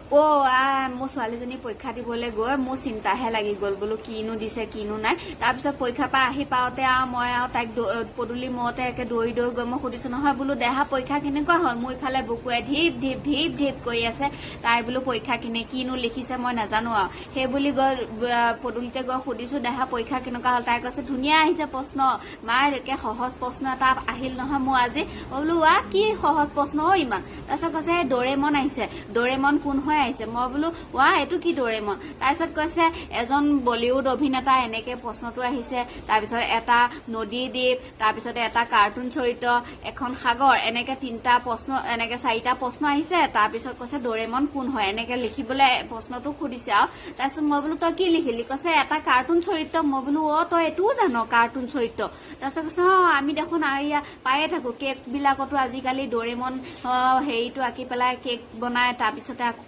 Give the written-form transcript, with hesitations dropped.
অ' আই, মোৰ ছোৱালীজনী পৰীক্ষা দিবলৈ গৈ মোৰ চিন্তাহে লাগি গ'ল, বোলো কিনো দিছে কিনো নাই। তাৰপিছত পৰীক্ষাৰ পৰা আহি পাওঁতে আৰু মই আৰু তাইক পদূলি মূৰতে একে দৌৰি দৌৰি গৈ মই সুধিছো নহয়, বোলো দেহা পৰীক্ষা কেনেকুৱা হ'ল? মোৰ ইফালে বুকুৱে ঢিপ ঢিপ ঢিপ ঢিপ কৰি আছে। তাই বোলো পৰীক্ষা কিনো লিখিছে মই নাজানো আৰু। সেই বুলি গৈ পদূলিতে গৈ সুধিছো, দেহা পৰীক্ষা কেনেকুৱা হ'ল? তাই কৈছে ধুনীয়া আহিছে প্ৰশ্ন মা, একে সহজ প্ৰশ্ন এটা আহিল নহয় মোৰ আজি। মই বোলো ৱা, কি সহজ প্ৰশ্ন অ ইমান? তাৰপিছত কৈছে ডৰেমন আহিছে, ডৰেমন কোন হৈ আহিছে। মই বোলো ৱা, এইটো কি ডৰেমন? তাৰপিছত কৈছে এজন বলিউড অভিনেতা, এনেকে প্ৰশ্নটো আহিছে। তাৰপিছত এটা নদী দ্বীপ, তাৰপিছতে এটা কাৰ্টুন চৰিত্ৰ, এখন সাগৰ, এনেকে তিনিটা প্ৰশ্ন, এনেকে চাৰিটা প্ৰশ্ন আহিছে। তাৰপিছত কৈছে ডৰেমন কোন হয়, এনেকে লিখিবলৈ প্ৰশ্নটো সুধিছে আৰু। তাৰপিছত মই বোলো তই কি লিখিলি? কৈছে এটা কাৰ্টুন চৰিত্ৰ। মই বোলো অ তই এইটোও জান কাৰ্টুন চৰিত্ৰ? তাৰপিছত কৈছে অ আমি দেখোন এয়া পায়ে থাকো, কেক বিলাকতো আজিকালি ডৰেমন হেৰিটো আঁকি পেলাই কেক বনাই। তাৰপিছতে আকৌ